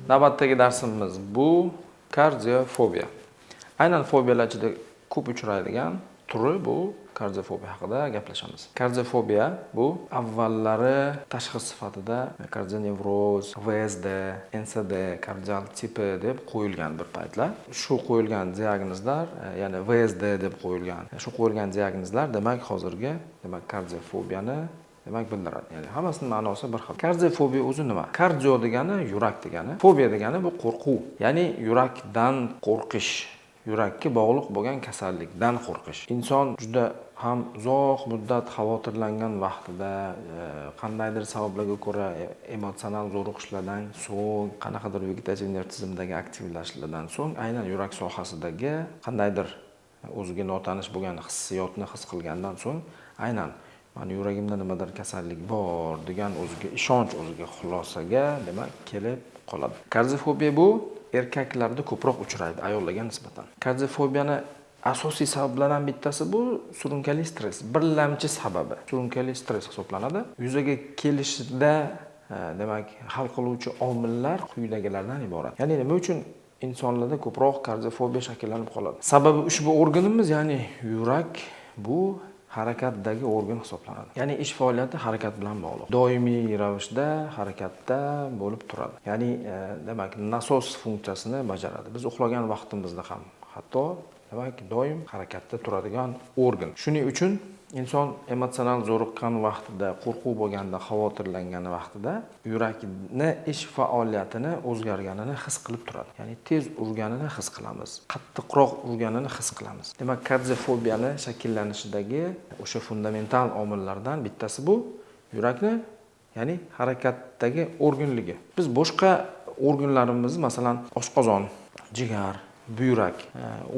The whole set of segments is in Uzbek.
Navbatdagi darsimiz bu kardiofobiya. Aynan fobiyalar ichida ko'p uchraydigan turi bu kardiofobiya haqida gaplashamiz. Kardiofobiya bu avvallari tashxis sifatida kardionevroz, VSD, NSD, kardial tipi deb qo'yilgan bir paytlar. Shu qo'yilgan diagnozlar, ya'ni VSD deb qo'yilgan, shu qo'yilgan diagnozlar demak hozirgi demak kardiofobiyani demak bildiradi. Ya'ni hammasining ma'nosi bir xil. Kardiofobiya o'zi nima? Kardio degani yurak degani, fobiya degani bu qo'rquv. Ya'ni yurakdan qo'rqish, yurakka bog'liq bo'lgan kasallikdan qo'rqish. Inson juda ham uzoq muddat xavotirlangan vaqtida, qandaydir sabablarga ko'ra emotsional zo'riqishlardan so'ng, qanaqadir vegetativ nerv tizimidagi aktivlashishlardan so'ng aynan yurak sohasidagi qandaydir o'ziga notanish bo'lgan hissiyotni his qilgandan so'ng aynan mani yuragimda nimadir kasallik bor degan o'ziga ishonch, o'ziga xulosaga demak kelib qoladi. Kardiofobiya bu erkaklarda ko'proq uchraydi ayollarga nisbatan. Kardiofobiyani asosiy sabablaridan bittasi bu surunkali stress. Birlamchi sababi surunkali stress hisoblanadi. Yuzaga kelishida demak hal qiluvchi omillar quyidagilardan iborat. Ya'ni nima uchun insonlarda ko'proq kardiofobiya shakllanib qoladi? Sababi ushbu organimiz, ya'ni yurak bu harakatdagi organ hisoblanadi. Ya'ni ish faoliyati harakat bilan bog'liq. Doimiy ravishda harakatda bo'lib turadi. Ya'ni demak nasos funksiyasini bajaradi. Biz uxlagan vaqtimizda ham hatto demak doim harakatda turadigan organ. Shuning uchun inson emotsional zo'riqqan vaqtida, qo'rquv bo'lganda, xavotirlangan vaqtida yurakni ish faoliyatini o'zgarganini his qilib turadi. Ya'ni tez urganini his qilamiz, qattiqroq urganini his qilamiz. Demak, kardiofobiyani shakllanishidagi o'sha fundamental omillardan bittasi bu yurakni, ya'ni harakatdagi organligi. Biz boshqa organlarimizni, masalan, oshqozon, jigar, buyrak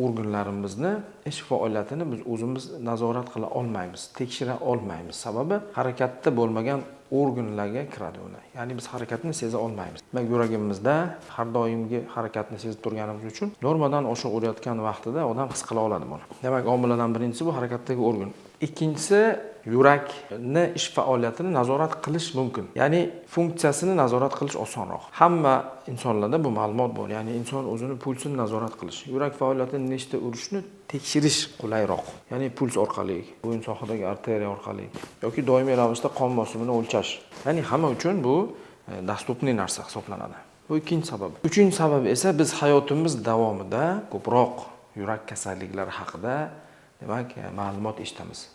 organlarimizni ish faoliyatini biz o'zimiz nazorat qila olmaymiz, tekshira olmaymiz. Sababi harakatda bo'lmagan organlarga kiradi ular. Ya'ni biz harakatni seza olmaymiz. Demak, yuragimizda har doimgi harakatni sezib turganimiz uchun normadan oshiq urayotgan vaqtida odam his qila oladi buni. Demak, omillardan birinchisi bu harakatdagi organ. Ikkinchisi yurakni ish faoliyatini nazorat qilish mumkin. Ya'ni funksiyasini nazorat qilish osonroq. Hamma insonlarda bu ma'lumot bor. Ya'ni inson o'zini pulsini nazorat qilish, yurak faoliyatini nechta urishini tekshirish qulayroq. Ya'ni puls orqali, bo'yin sohadagi arteriya orqali yoki doimiy ravishda qon bosimini o'lchash. Ya'ni hamma uchun bu доступный narsa hisoblanadi. Bu ikkinchi sabab. Uchinchi sabab esa biz hayotimiz davomida ko'proq yurak kasalliklari haqida demak ma'lumot eshitamiz.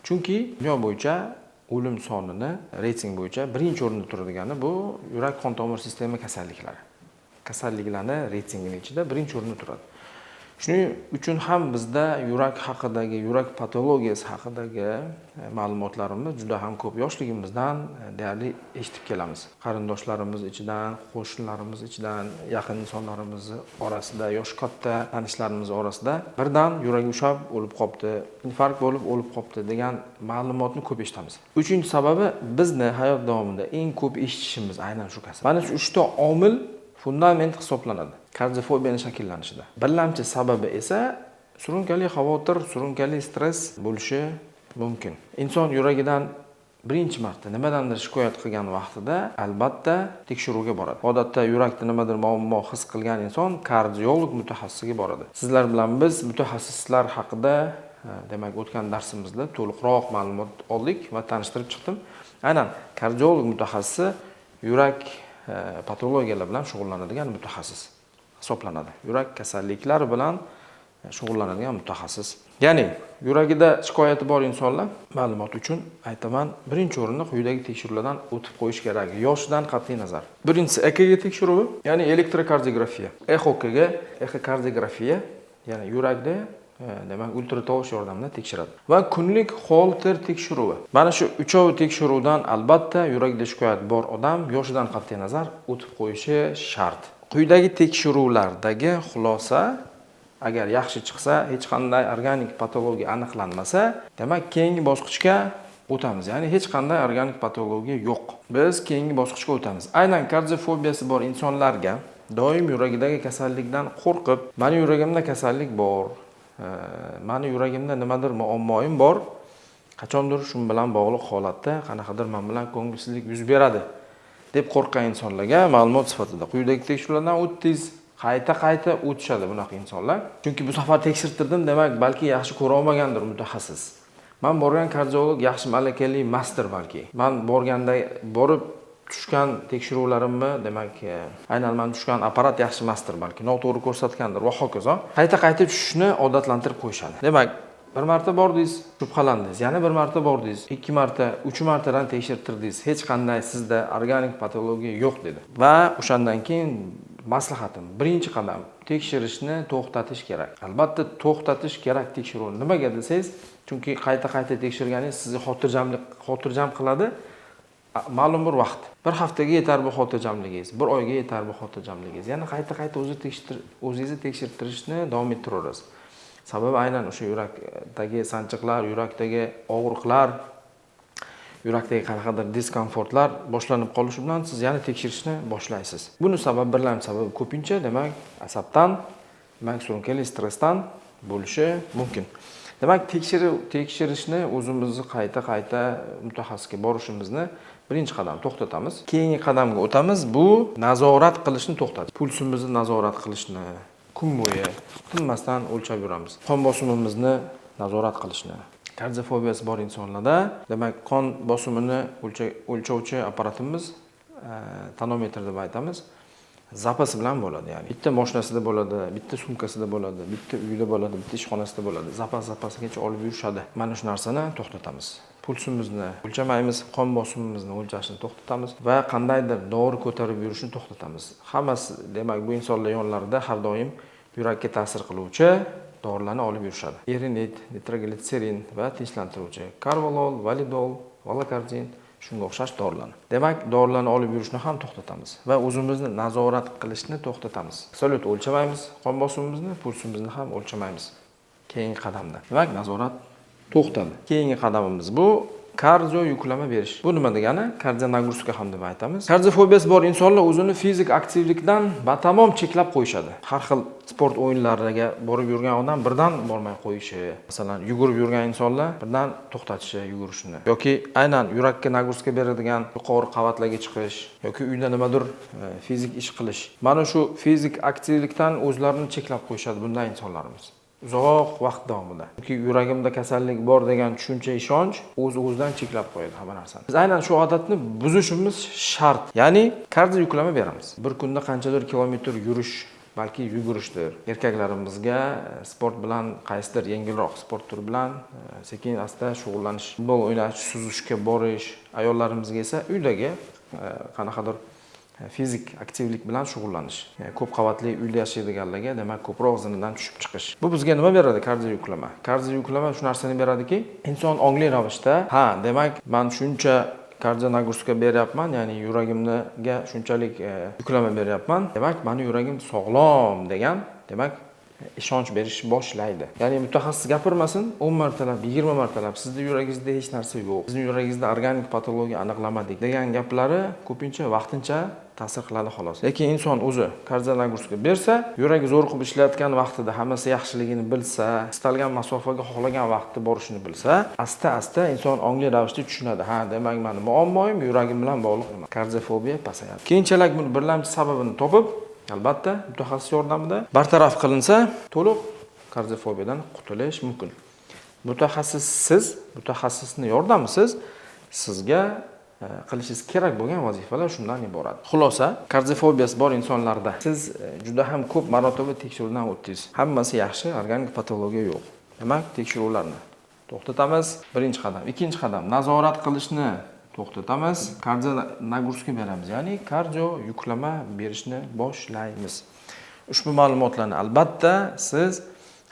Chunki dunyo bo'yicha o'lim sonini reyting bo'yicha birinchi o'rinda turadigani bu yurak qon tomir sistema kasalliklari. Kasalliklarni reytingini ichida birinchi o'rinda turadi. Shuning uchun ham bizda yurak haqidagi, yurak patologiyasi haqidagi ma'lumotlarimiz juda ham ko'p. Yoshligimizdan deyarli eshitib kelamiz. Qarindoshlarimiz ichidan, qo'shnilarimiz ichidan, yaqin insonlarimiz orasida, yoshi katta tanishlarimiz orasida birdan yuragi ushlab o'lib qolibdi, infarkt bo'lib o'lib qolibdi degan ma'lumotni ko'p eshitamiz. Uchinchi sababi bizni hayot davomida eng ko'p eshitishimiz aynan shu kasal. Mana shu uchta omil fundament hisoblanadi kardiofobiyani shakllanishida. Birlamchi sababi esa surunkali xavotir, surunkali stress bo'lishi mumkin. Inson yuragidan birinchi marta nimadandir shikoyat qilgan vaqtida albatta tekshiruvga boradi. Odatda yurakda nimadir muammo his qilgan inson kardiolog mutaxassisiga boradi. Sizlar bilan biz mutaxassislar haqida demak o'tgan darsimizda to'liqroq ma'lumot oldik va tanishtirib chiqdim. Aynan kardiolog mutaxassisi yurak patologiyalar bilan shug'ullanadigan mutaxassis hisoblanadi. Yurak kasalliklari bilan shug'ullanadigan mutaxassis. Ya'ni yuragida shikoyati bor insonlar, ma'lumot uchun aytaman, birinchi o'rinda quyidagi tekshiruvlardan o'tib qo'yish kerak, yoshidan qat'iy nazar. Birinchisi EKG tekshiruvi, ya'ni elektrokardiografiya. EXOKG, exokardiografiya, ya'ni yurakda demak ultratovush yordamida tekshiradi. Va kunlik Holter tekshiruvi. Mana shu uchovi tekshiruvdan albatta yurakda shikoyat bor odam yoshidan qat'iy nazar o'tib qo'yishi shart. Quyidagi tekshiruvlardagi xulosa agar yaxshi chiqsa, hech qanday organik patologiya aniqlanmasa, demak keyingi bosqichga o'tamiz. Ya'ni hech qanday organik patologiya yo'q. Biz keyingi bosqichga o'tamiz. Aynan kardiofobiyasi bor insonlarga doim yuragidagi kasallikdan qo'rqib, mani yuragimda kasallik bor, mani yuragimda nimadir muammoim bor, qachondir shu bilan bog'liq holatda qanaqadir men bilan ko'ngilsizlik yuz beradi deb qo'rqqan insonlarga ma'lumot sifatida quyidagi tekshiruvlardan o'tdingiz. Qayta-qayta o'tishadi bunaqa insonlar. Chunki bu safar tekshirtirdim, demak, balki yaxshi ko'ra olmagandir mutaxassis. Men borgan kardiolog yaxshi malakali emasdir balki. Men borganda borib tushgan tekshiruvlarimni, demak, aynan men tushgan apparat yaxshi emasdir balki, noto'g'ri ko'rsatgandir va hokazo. Qayta-qayta tushishni odatlantirib qo'yishadi. Demak, bir marta bordingiz, shubhalandingiz, yana bir marta bordingiz, 2 marta, 3 martadan tekshirtirdingiz, hech qanday sizda organik patologiya yo'q dedi. Va o'shandan keyin maslahatim, birinchi qadam tekshirishni to'xtatish kerak. Albatta to'xtatish kerak tekshiruvni. Nimaga desangiz, chunki qayta-qayta tekshirganingiz sizni xotirjam qiladi. Ma'lum bir vaqt. Bir haftaga yetar bu xotirjamligingiz, bir oyga yetar bu xotirjamligingiz. Yana qayta-qayta o'zingizni tekshirtirishni davom ettiraverasiz. Sababi aynan o'sha yurakdagi sanchiqlar, yurakdagi og'riqlar, yurakdagi qanaqadir diskomfortlar boshlanib qolishi bilan siz yana tekshirishni boshlaysiz. Buni sababi, birlamchi sababi ko'pincha, demak, asabdan, demak, surunkali stressdan bo'lishi mumkin. Demak, tekshirishni o'zimizni qayta-qayta mutaxassisga borishimizni birinchi qadam to'xtatamiz. Keyingi qadamga o'tamiz, bu nazorat qilishni to'xtatish. Pulsimizni nazorat qilishni kun bo'yi tinmasdan o'lchab yuramiz. Qon bosimimizni nazorat qilishni. Kardiofobiyasi bor insonlarda, demak, qon bosimini o'lchovchi apparatimiz, tonometr deb aytamiz, zapasi bilan bo'ladi, ya'ni bitta mashinasida bo'ladi, bitta sumkasida bo'ladi, bitta uyida bo'ladi, bitta ishxonasida bo'ladi. Zapas zapasigacha olib yurishadi. Mana shu narsani to'xtatamiz. Pulsimizni o'lchamaymiz, qon bosimimizni o'lchashni to'xtatamiz va qandaydir dori ko'tarib yurishni to'xtatamiz. Hammasi, demak, bu insonlar yonlarida har doim yurakka ta'sir qiluvchi dorilarni olib yurishadi. Erinit, nitroglitserin va tinchlantiruvchi karvalol, validol, valokardin, shunga o'xshash dorilarni. Demak, dorilarni olib yurishni ham to'xtatamiz va o'zimizni nazorat qilishni to'xtatamiz. Absolyut o'lchamaymiz qon bosimimizni, pulsimizni ham o'lchamaymiz. Keyingi qadamda. Demak, nazorat to'xtadi. Keyingi qadamimiz bu kardio yuklama berish. Bu nima degani? Kardio nagruzka ham deb aytamiz. Kardiofobiyasi bor insonlar o'zini fizik aktivlikdan batamom cheklab qo'yishadi. Har xil sport o'yinlariga borib yurgan odam birdan bormay qo'yishi, masalan, yugurib yurgan insonlar birdan to'xtatishi yugurishini yoki aynan yurakka nagruzka beradigan yuqori qavatlarga chiqish yoki uyda nimadir fizik ish qilish. Mana shu fizik aktivlikdan o'zlarini cheklab qo'yishadi bunday insonlarimiz. Uzoq vaqt davomida. Chunki yuragimda kasallik bor degan tushuncha, ishonch o'z-o'zidan cheklab qo'yadi hamma narsani. Biz aynan shu odatni buzishimiz shart. Ya'ni kardio yuklama beramiz. Bir kunda qanchadir kilometr yurish, balki yugurishdir. Erkaklarimizga sport bilan, qaysidir yengilroq sport turi bilan sekin asta shug'ullanish, futbol o'ynash, suzishga borish, ayollarimizga esa uydagi qanaqadir fizik aktivlik bilan shug'ullanish. Ya'ni ko'p qavatli uyda yashaydiganlarga, demak, ko'proq zinadan tushib chiqish. Bu bizga nima beradi kardio yuklama? Kardio yuklama shu narsani beradiki, inson ongli ravishda, ha, demak, men shuncha kardio nagruzka beryapman, ya'ni yuragimga shunchalik yuklama beryapman, demak, meni yuragim sog'lom degan, demak, ishonch berish boshlaydi. Ya'ni mutaxassis gapirmasin, 10 martalab, 20 martalab sizni yuragingizda hech narsa yo'q, sizni yuragingizda organik patologiya aniqlamadik degan gaplari ko'pincha vaqtincha ta'sir qiladi xolos. Lekin inson o'zi kardio nagruzka bersa, yuragi zo'r qilib ishlayotgan vaqtida hammasi yaxshiligini bilsa, istalgan masofaga xohlagan vaqtda borishini bilsa, asta-asta inson ongli ravishda tushunadi. Ha, demak, meni muammoim yuragim bilan bog'liq emas. Kardiofobiya pasayadi. Keyinchalik buni birlamchi sababini topib, albatta mutaxassis yordamida bartaraf qilinsa, to'liq kardiofobiyadan qutulish mumkin. Mutaxassissiz, mutaxassisning yordamisiz sizga qilishingiz kerak bo'lgan vazifalar shundan iborat. Xulosa, kardiofobiyasi bor insonlarda siz juda ham ko'p marotaba tekshiruvdan o'tdingiz. Hammasi yaxshi, organik patologiya yo'q. Demak, tekshiruvlarni to'xtatamiz. Birinchi qadam. Ikkinchi qadam, nazorat qilishni to'xtatamiz. Kardio nagruzka beramiz, ya'ni kardio yuklama berishni boshlaymiz. Ushbu ma'lumotlarni albatta siz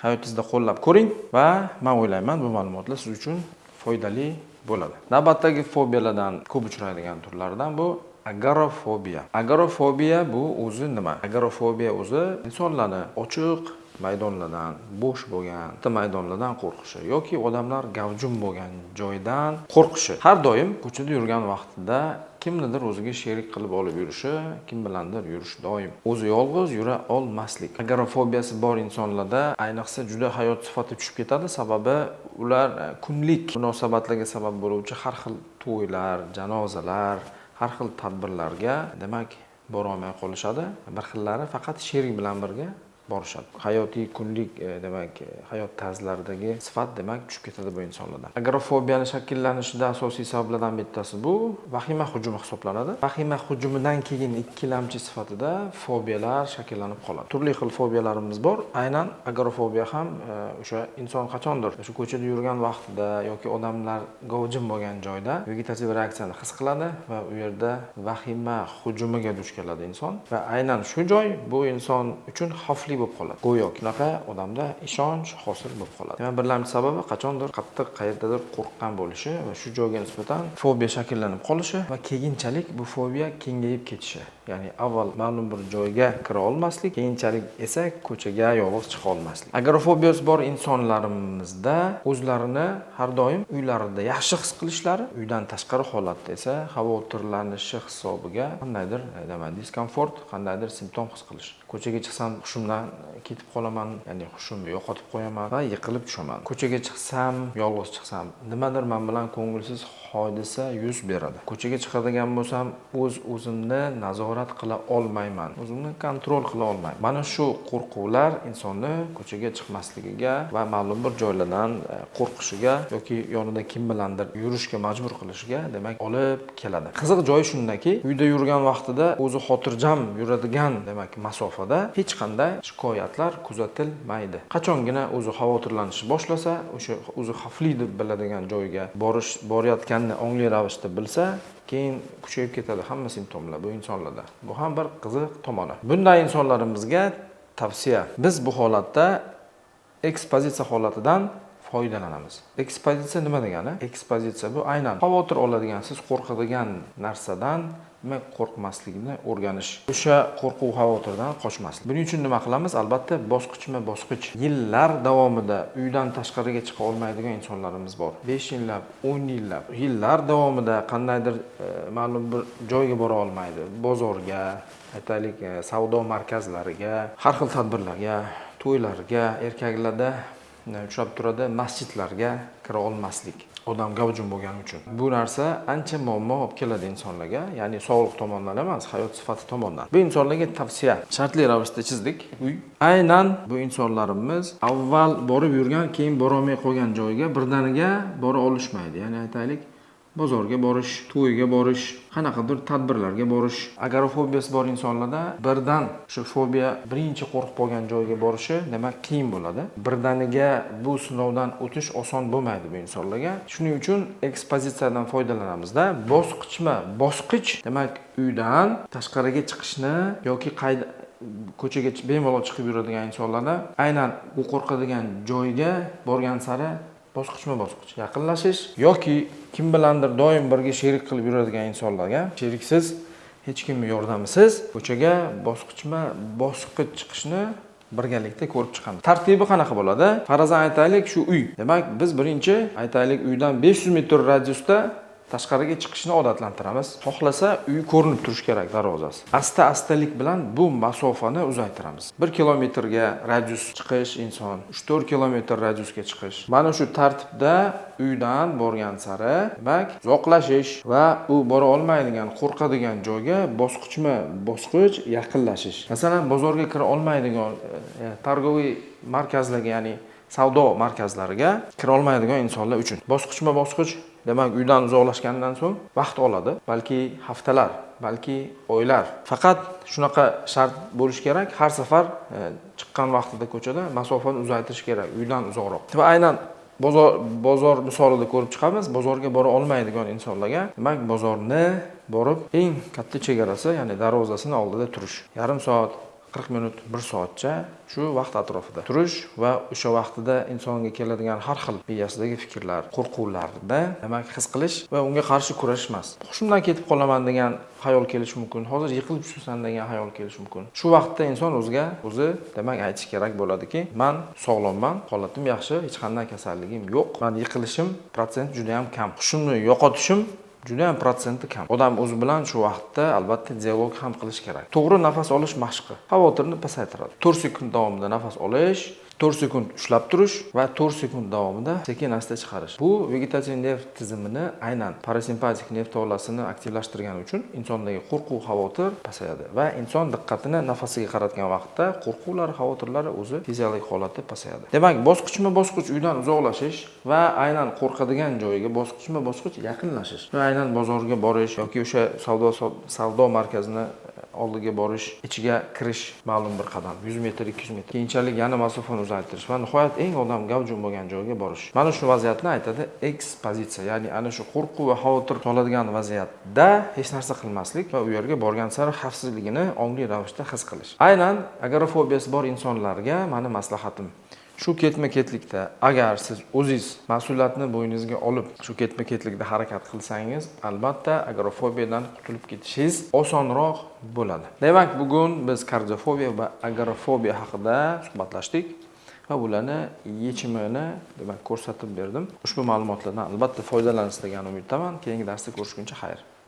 hayotingizda qo'llab ko'ring va men o'ylayman, bu ma'lumotlar siz uchun foydali bo'ladi. Navbatdagi fobiyalardan ko'p uchraydigan turlaridan bu agorafobiya. Agorafobiya bu o'zi nima? Agorafobiya o'zi insonlarni ochiq maydonlardan, bo'sh bo'lgan maydonlardan qo'rqishi yoki odamlar gavjum bo'lgan joydan qo'rqishi. Har doim ko'chada yurgan vaqtida kimnidir o'ziga sherik qilib olib yurishi, kim bilandir yurish doim. O'zi yolg'iz yura olmaslik. Agorafobiyasi bor insonlarda ayniqsa juda hayot sifati tushib ketadi, sababi ular kunlik munosabatlarga sabab bo'luvchi har xil to'ylar, janozalar, Har xil tadbirlarga, demak, borolmay qolishadi. Bir xillari faqat sherik bilan birga borishadi. Hayotiy kunlik, demak, hayot tarzlaridagi sifat, demak, tushib ketadi bu insonlarda. Agorafobiyani shakllanishida asosiy sabablardan bittasi bu vahima hujumi hisoblanadi. Vahima hujumidan keyin ikkilamchi sifatida fobiyalar shakllanib qoladi. Turli xil fobiyalarimiz bor. Aynan agorafobiya ham o'sha inson qachondir o'sha ko'chada yurgan vaqtida yoki odamlar gavjum bo'lgan joyda vegetativ reaksiyani his qiladi va u yerda vahima hujumiga duch keladi inson va aynan shu joy bu inson uchun xavfli bo'lib qoladi. Go'yoki shunaqa odamda ishonch hosil bo'lib qoladi. Demak, birlamchi sababi qachondir qattiq qayerdadir qo'rqqan bo'lishi va shu joyga nisbatan fobiya shakllanib qolishi va keyinchalik bu fobiya kengayib ketishi. Ya'ni avval ma'lum bir joyga kira olmaslik, keyinchalik esa ko'chaga yolg'iz chiqa olmaslik. Agorafobiyasi bor insonlarimizda o'zlarini har doim uylarida yaxshi his qilishlari, uydan tashqari holatda esa xavotirlanishi hisobiga qandaydir, demak, diskomfort, qandaydir simptom his qilish. Ko'chaga chiqsam hushimdan ketib qolaman, ya'ni hushimni yo'qotib qo'yaman va yiqilib tushaman. Ko'chaga chiqsam, yolg'iz chiqsam, nimadir men bilan ko'ngilsiz hodisa yuz beradi. Ko'chaga chiqadigan bo'lsam, o'z o'zimni nazorat qila olmayman, o'zimni kontrol qila olmayman. Mana shu qo'rquvlar insonni ko'chaga chiqmasligiga va ma'lum bir joylardan qo'rqishiga yoki yonida kim bilandir yurishga majbur qilishiga, demak, olib keladi. Qiziq joyi shundaki, uyda yurgan vaqtida o'zi xotirjam yuradigan, demak, masofada hech qanday shikoyatlar kuzatilmaydi. Qachongina o'zi xavotirlanishni boshlasa, o'sha o'zi xavfli deb biladigan joyga borayotganini ongli ravishda bilsa, keyin kuchayib ketadi hamma simptomlar bu insonlarda. Bu ham bir qiziq tomoni. Bunday insonlarimizga tavsiya. Biz bu holatda ekspozitsiya holatidan foydalanamiz. Ekspozitsiya nima degani? Ekspozitsiya bu aynan xavotir oladigan, siz qo'rqadigan narsadan demak qo'rqmaslikni o'rganish. O'sha qo'rquv xavotirdan qochmaslik. Buning uchun nima qilamiz? Albatta bosqichma-bosqich yillar davomida uydan tashqariga chiqa olmaydigan insonlarimiz bor. 5 yillab, 10 yillab, yillar davomida qandaydir ma'lum bir joyga bora olmaydi. Bozorga, aytaylik, savdo markazlariga, har xil tadbirlarga, to'ylarga, erkaklarda uchrab turadi, masjidlarga kira olmaslik. Odam gavjum bo'lgani uchun. Bu narsa ancha muammo olib keladi insonlarga, ya'ni sog'liq tomondan emas, hayot sifati tomondan. Bu insonlarga tavsiya. Shartli ravishda chizdik uy. Aynan bu insonlarimiz avval borib yurgan, keyin bora olmay qolgan joyga birdaniga bora olishmaydi. Ya'ni aytaylik, bozorga borish, to'yga borish, qanaqadir tadbirlarga borish. Agorafobiyasi bor insonlarda birdan shu fobiya birinchi qo'rqib qolgan joyga borishi demak qiyin bo'ladi. Birdaniga bu sinovdan o'tish oson bo'lmaydi bu insonlarga. Shuning uchun ekspozitsiyadan foydalanamizda, bosqichma bosqich, demak, uydan tashqariga chiqishni yoki qayda ko'chaga bemalol chiqib yuradigan insonlarda aynan u qo'rqadigan joyga borgan sari bosqichma-bosqich yaqinlashish yoki kim bilandir doim birga sherik qilib yuradigan insonlarga sheriksiz, hech kimning yordamisiz ko'chaga bosqichma-bosqich chiqishni birgalikda ko'rib chiqamiz. Tartibi qanaqa bo'ladi? Farazan aytaylik, shu uy. Demak, biz birinchi aytaylik uydan 500 metr radiusda tashqariga chiqishni odatlantiramiz. Xohlasa uy ko'rinib turishi kerak darvozasi. Asta-astalik bilan bu masofani uzaytiramiz. 1 kilometrga radius chiqish inson, 3-4 kilometr radiusga chiqish. Mana shu tartibda uydan borgan sari, demak, uzoqlashish va u bora olmaydigan, qo'rqadigan joyga bosqichma-bosqich yaqinlashish. Masalan, bozorga kira olmaydigan, торговый markazlarga, ya'ni savdo markazlariga kira olmaydigan insonlar uchun bosqichma-bosqich, demak, uydan uzoqlashgandan so'ng vaqt oladi, balki haftalar, balki oylar. Faqat shunaqa shart bo'lishi kerak, har safar chiqqan vaqtida ko'chada masofani uzaytirish kerak, uydan uzoqroq. Va aynan bozor misolida ko'rib chiqamiz, bozorga bora olmaydigan insonlarga, demak, bozorni borib eng katta chegarasi, ya'ni darvozasini oldida turish. Yarim soat, 40 minut, 1 soatcha shu vaqt atrofida turish va o'sha vaqtida insonga keladigan har xil miyasidagi fikrlar, qo'rquvlarni, demak, his qilish va unga qarshi kurashish emas. Hushimdan ketib qolaman degan xayol kelishi mumkin, hozir yiqilib tushasan degan xayol kelishi mumkin. Shu vaqtda inson o'ziga o'zi, demak, aytish kerak bo'ladiki, men sog'lomman, holatim yaxshi, hech qanday kasalligim yo'q. Men yiqilishim protsent juda ham kam. Hushimni yo'qotishim juda ham protsenti kam. Odam o'zi bilan shu vaqtda albatta dialog ham qilish kerak. To'g'ri nafas olish mashqi xavotirni pasaytiradi. 4 sekund davomida nafas olish, 4 sekund ushlab turish va 4 sekund davomida sekin asta chiqarish. Bu vegetativ nerv tizimini, aynan parasimpatik nerv tolasini aktivlashtirgani uchun insondagi qo'rquv, xavotir pasayadi va inson diqqatini nafasiga qaratgan vaqtda qo'rquvlari, xavotirlari, o'zi fiziologik holati pasayadi. Demak, bosqichma bosqich uydan uzoqlashish va aynan qo'rqadigan joyiga bosqichma bosqich yaqinlashish va aynan bozorga borish yoki o'sha savdo markazini oldiga borish, ichiga kirish, ma'lum bir qadam, 100 metr, 200 metr, keyinchalik yana masofani uzaytirish va nihoyat eng odam gavjum bo'lgan joyga borish. Mana shu vaziyatni aytadi ekspozitsiya, ya'ni ana shu qo'rquv va xavotir soladigan vaziyatda hech narsa qilmaslik va u yerga borgan sari xavfsizligini ongli ravishda his qilish. Aynan agorafobiyasi bor insonlarga mani maslahatim: shu ketma ketlikda agar siz o'zingiz mas'uliyatni bo'yningizga olib, shu ketma ketlikda harakat qilsangiz, albatta agorafobiyadan qutulib ketishingiz osonroq bo'ladi. Demak, bugun biz kardiofobiya va agorafobiya haqida suhbatlashdik va bularni yechimini, demak, ko'rsatib berdim. Ushbu ma'lumotlardan albatta foydalanasiz degan umiddaman. Keyingi darsda ko'rishguncha xayr.